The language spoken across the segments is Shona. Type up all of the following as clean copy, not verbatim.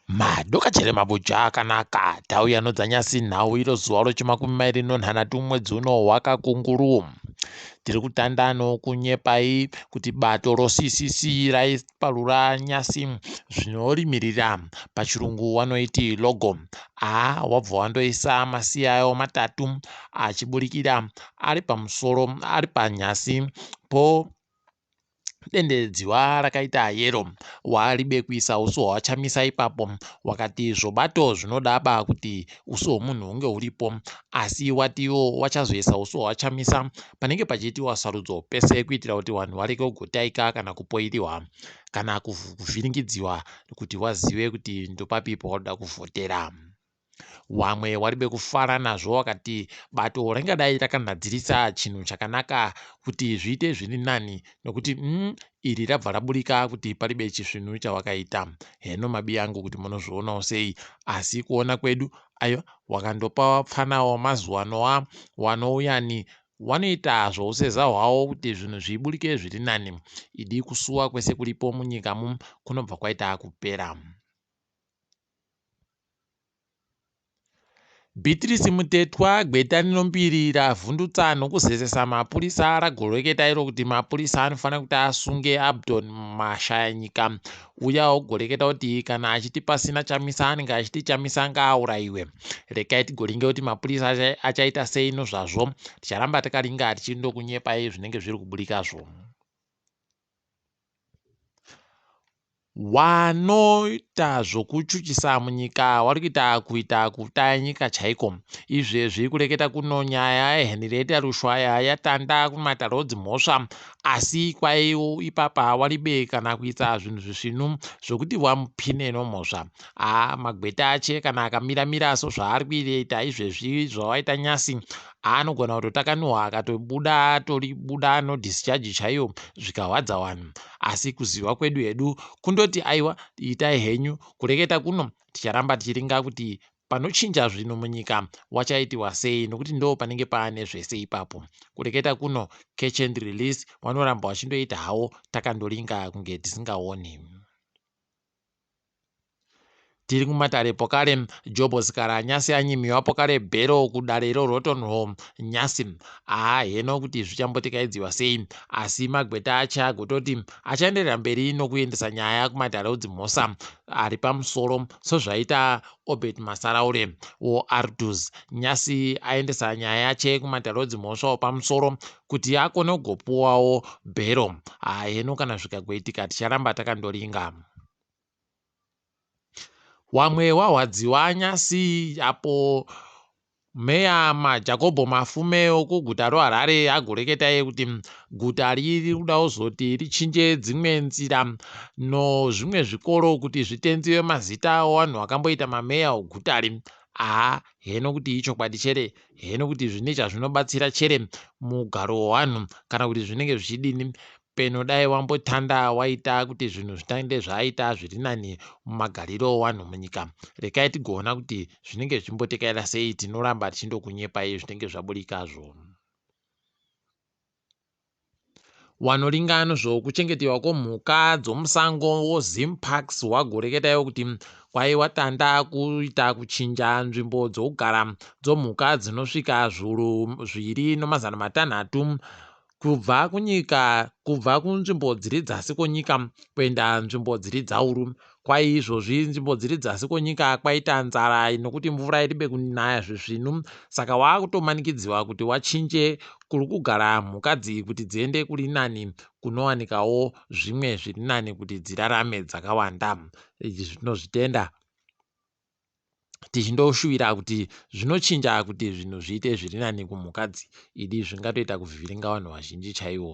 Madokachele mabuja akanaka tauya nodzanyasi nhau iro zuva rochimakumi mairi nonhanhatu mwedzi uno wakakunguru. Tiri kutanda nokunyepai kuti bato roCCC raiparura nyasi zvinorimirira pachirungu wanoiti logo. A wabva wandoisa masiya ayo matatu achiburikira ari pamusoro ari panyasi po Dendedziwa rakaita yero waribe kuisa uso hwaChamisa ipapo wakati zvobato zvinodaba kuti uso hwemunhu hunge huripo asi watiwo wachazoisa uso hwaChamisa panenge pachiitiwa sarudzo pese kuitira kuti vanhu varege kugotaika kana kupoiriwa kana kuvhiringidziwa kuti wazive kuti ndopapi pawanoda kuvhotera. Wamwe waribe kufara nazvo wakati bato ringadai rakanhadzirisa chinhu chakanaka kuti zviite zviri nani nokuti mm, iri rabva raburika kuti paribe chisvinu chawakaita. Heno mabiyangu kuti munozvionawo sei asi kuona kwedu ayo wakandopa wapfana wamazuvanoa wanouyani wanoita zvouseza hwawo kuti zvinhu zviburike zviri nani. Idi kusuwa kwese kuripo munyika mu kunobva kwaita kupera. Beatrice Mutetwa, gweta rinombiri ravhundutsa nokuzezesa mapurisa ragoreketa iro kuti mapurisa anofanira kuti asunge Abdon Mashayanyika uya ogoreketa kuti kana achiti pasina Chamisa anenge achiti Chamisa ngaaurayiwe. Rekai tigoringe kuti mapurisa achaita sei nozvazvo. Ticharamba takaringa tichindokunyepai zvinenge zviri kuburikazvo. Wanoita zvokuchuchisa munyika wari kuita kuita kutaya nyika chaiko. Izvezvi kureketa kuno nyaya yaHenrietta Rushwaya yatanda kumatare odzimhosva asi kwaiwo ipapa waribe kana kuita zvinhu zvisvinu zvokuti wamupine nomhosva. Haa magweta ache kana akamira mira sozvaari kuita izvezvi zvawaita nyasi anogona kutotakanuhwa akatobuda atoribuda nodischarge chaiyo zvikahwadza vanhu. Asi kuziva kwedu hedu kundoti aiwa itai henyu kureketa kuno ticharamba tichiringa kuti panochinja zvinhu munyika wachaitiwa sei nokuti ndo panenge paane zvese ipapo. Kureketa kuno catch and release wanoramba wachindoita hawo takandoringa kunge tisingaoni. Tiri kumatare pokare Jobho Sikara nyasi anyimiwa pokare bhero kudare roRoton Hall nyasi. Haa heno kuti zvichambotekaidziwa sei asi magweta ache agototi achaenderera mberi nokuendesa nyaya kumatare odzimhosva ari pamusoro sezvaita Obert Masaraure woArtuz nyasi aendesa nyaya yache kumatare odzimhosva opamusoro kuti akone kugopuwawo bhero. Haa heno kana zvikagoitika ticharamba takandoringa. Wamwe wahwadziwa nyasi apo meya maJakobho Mafume okuguta roHarare agoreketa iye kuti guta riri kuda kuzoti richinje dzimwe nzira nozvimwe zvikoro kuti zvitenziwe mazita owanhu wakamboita mameya ogutari. Haa heno kuti ichokwadi chere heno kuti zvine chazvinobatsira chere mugaro wewanhu kana kuti zvinenge zvichidini Peno dai wambotanda waita kuti zvinhu zvitande zvaaita zviri nani mumagariro owanhu munyika. Rekai tigoona kuti zvinenge zvichimbotekaira sei tinoramba tichindokunyepai zvinenge zvaburikazvo. Wanoringa nozvokuchengetiwa kwomhuka dzomusango woZimparks wagoreketaiwo kuti kwaiwa tanda kuita kuchinja nzvimbo dzokugara dzomhuka dzinosvika zvuru zviri nomazana matanhatu Kubva kunyika kubva kunzvimbo dziri dzasi kwonyika kuenda nzvimbo dziri dzauru. Kwai izvozvi nzvimbo dziri dzasi kwonyika kwaita nzara nokuti mvura iribe kunaya zvisvinu saka wakutomanikidziwa kuti wachinje kuri kugara mhukadzi kuti dziende kuri nani kunowanikawo zvimwe zviri nani kuti dzirarame dzakawanda. Izvi tinozvitenda. Tichindoshuvira kuti zvinochinja kuti zvinhu zviite zviri nani kumhukadzi idi zvingatoita kuvhiringa vanhu vazhinji chaivo.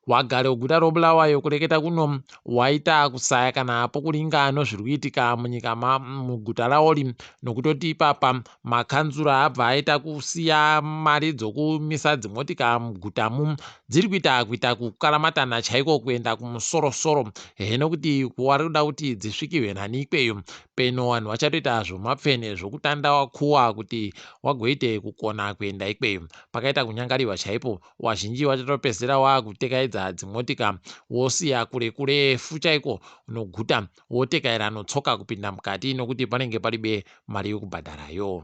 Wagare guta roBulawayo kureketa kuno waita kusaya kana pokuringa nozviri kuitika munyika muguta raori nokutoti ipapa makanzura abva aita kusiya mari dzokumisa dzimotika mugutamu dziri kuita kuita kukaramatana chaiko kuenda kumusorosoro heno kuti wari kuda kuti dzisvikirwe nani ikweyo. Peno wanhu wachatoita zvomapfene zvokutanda wakuwa kuti wagoite kukona kuenda ikweyo. Pakaita kunyangariwa chaipo, wazhinji wachatopedzisira wakutekaidza dzimotika wosiya kure kurefu chaiko noguta wotekaira notsoka kupinda mukati nokuti panenge paribe mari yokubhadharayo.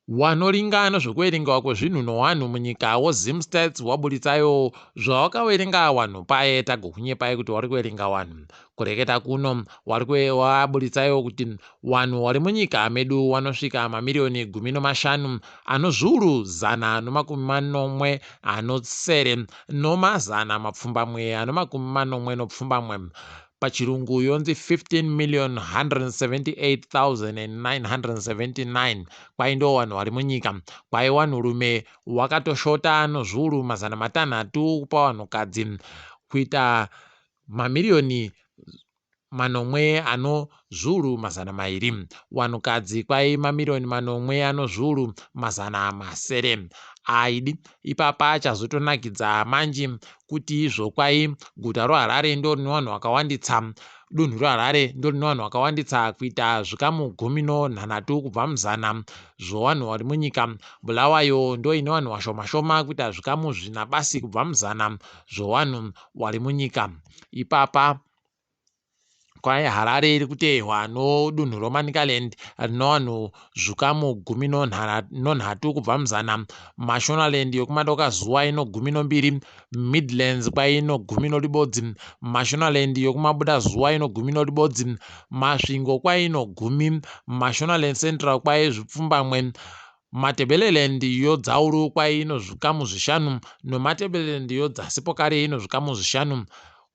Wanoringa nozvokuverengewa kwezvinhu nowanhu munyika woZimstats waburitsayo zvawakaverenga wanhu paye tagokunyepai kuti wari kuverenga wanhu. Kureketa kuno wari waburitsayo kuti wanhu wari munyika medu wanosvika mamiriyoni 15 ano zviuru zana nomakumi manomwe anosere nomazana mapfumbamwe ano makumi manomwe nopfumbamwe. Pachirungu yonzi 15,178,979 kwai ndo vanhu vari munyika. Kwai vanhurume wakatoshota nozviuru 600 kupa vanhukadzi kuita mamiriyoni manomwe ano zviuru 200. Vanhukadzi kwai mamiriyoni manomwe ano zviuru 600. Aidi ipapa chazotonakidza manji kuti izvo kwai guta roHarare ndo rine vanhu vakawanditsa, dunhu roHarare ndo rine vanhu vakawanditsa kuita zvikamu 13 kubva muzana zvovanhu vari munyika. Bulawayo ndo ine vanhu vashoma-shoma kuita zvikamu zvina basi kubva muzana zvovanhu vari munyika. Ipapa kwai Harare iri kuteehwa nodunhu roManicaland rine vanhu zvikamu 13 kubva muzana, Mashonaland yokumadokazuva ino 12, Midlands kwai ino 11, Mashonaland yokumabudazuva ino 11, Masvingo kwai ino 10, Mashonaland Central kwai zvipfumbamwe, Matebeleland yodzauru kwai ino zvikamu zvishanu noMatebeleland yodzasi pokare ino zvikamu zvishanu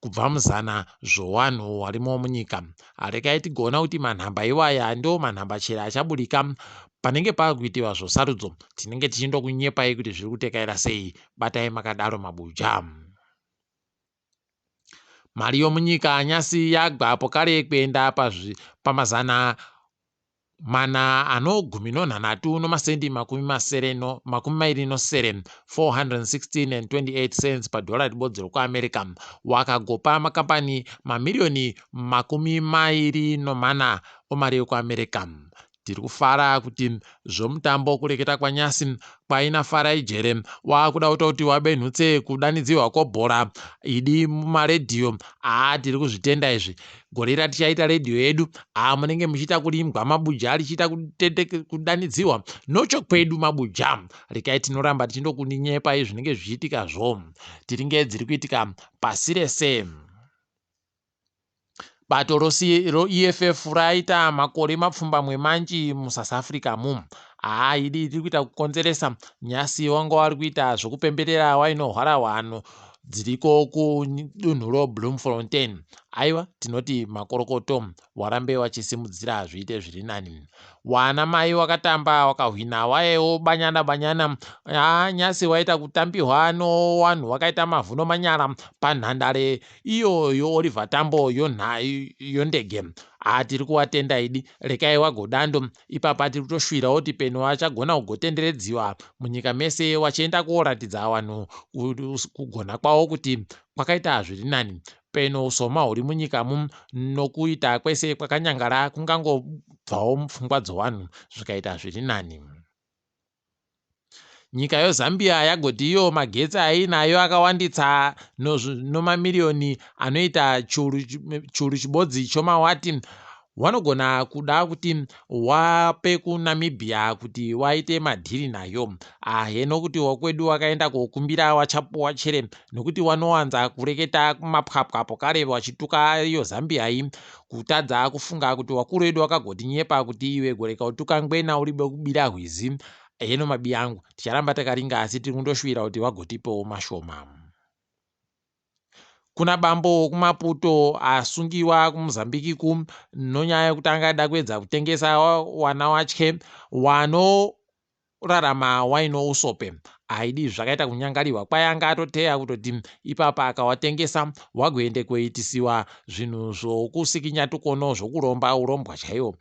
kubva muzana zvowanhu warimo munyika. Regai tigoona kuti manhamba iwaya ndo manhamba chero achaburika panenge pakuitiwa zvosarudzo. Tinenge tichindokunyepai kuti zviri kutekaira sei. Batai makadaro mabuja. Mari yomunyika nyasi yagwa pokare kuenda pamazana mana ano gumi nonhanhatu nomasendi makumi masere no makumi mairi nosere 416 and 28 cents padhora ribodzi rokuAmerica wakagopa makambani mamiriyoni 24 omari yokuAmerica. Tiri kufara kuti zvomutambo kureketa kwanyasi kwaina Farai Jere wakuda kutoti wabenhutse kudanidzirwa kwobhora idi mumaredhiyo. Haa, tiri kuzvitenda izvi. Gore ratichaita redhiyo yedu, haa, munenge muchiita kurimbwa mabuja richiita kudanidzirwa nochokwedu mabuja. Rekai tinoramba tichindokuninyepai zvinenge zvichiitika zvo tiringe dziri kuitika pasi rese. Bato roEFF raita makore mapfumbamwe manji muSouth Africa mu. Haa, idi iri kuita kukonzeresa. Nyasi wanga wari kuita zvokupemberera wainohwara hwano dziriko kudunhu roBloemfontein. Aiwa, tinoti makorokoto, warambe wachisimudzira zviite zviri nani. Wana mai wakatamba wakahwina wayewo banyana banyana. Haa, nyasi waita kutambiwa nowanhu wakaita mavhu nomanyara panhandare iyo yoOliver Tambo yondege. Haa, tiri kuwatenda idi. Rekai wagodando ipapa tiri kutoshuvirawo kuti peno wachagona kugotenderedziwa munyika mese wachienda koratidza vanhu kugona kwavo kuti kwakaita zviri nani. Peno usoma huri munyika mu nokuita kwese kwakanyangara kungangobvawo mupfungwa dzowanhu zvikaita zviri nani. Nyika yoZambia yagoti iyo magetsi ainayo akawanditsa nomamiriyoni anoita chiuru chibodzi chomawati wanogona kuda kuti wape kuNamibia kuti waite madhiri nayo. Aheno kuti wakwedu wakaenda kokumbira wachapuwa chere nokuti wanowanza kureketa mapwapwa pokare wachituka iyo Zambia iyi, kutadza kufunga kuti wakuru wedu wakagotinyepa kuti iwe goreka utuka ngwena uribe kubira hwizi. Heno mabi angu, ticharamba takaringa asi tiri kundoshuvira kuti wagotipewo mashoma. Kuna bambo wokuMaputo asungiwa kuMozambique ku nonyaya yekuti angada kuedza kutengesa wana watye wanorarama waino usope. Haidi zvakaita kunyangariwa kwai anga atoteya kutoti ipapa akawatengesa wagoende koitisiwa zvinhu zvokusikinya tukono zvokuromba urombwa chaiwo.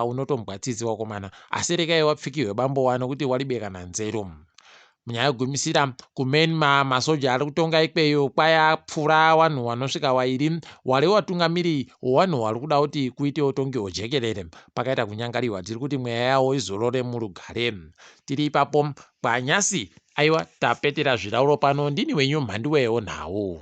Unotombwa tsitsi wakomana, asi rekai wapfikirwe bambo wano kuti waribe kana nzero. Munyaya yekugumisira, kuMyanmar masoja ari kutonga ikweyo kwayapfura wanhu wanosvika wairi wari watungamiri wewanhu wari kuda kuti kuite utongi hwejekerere. Pakaita kunyangariwa, tiri kuti mweya yawo izorore murugare. Tiri ipapo kwanyasi, aiwa tapetera zvirauro pano, ndini wenyu mhanduwewo nhau.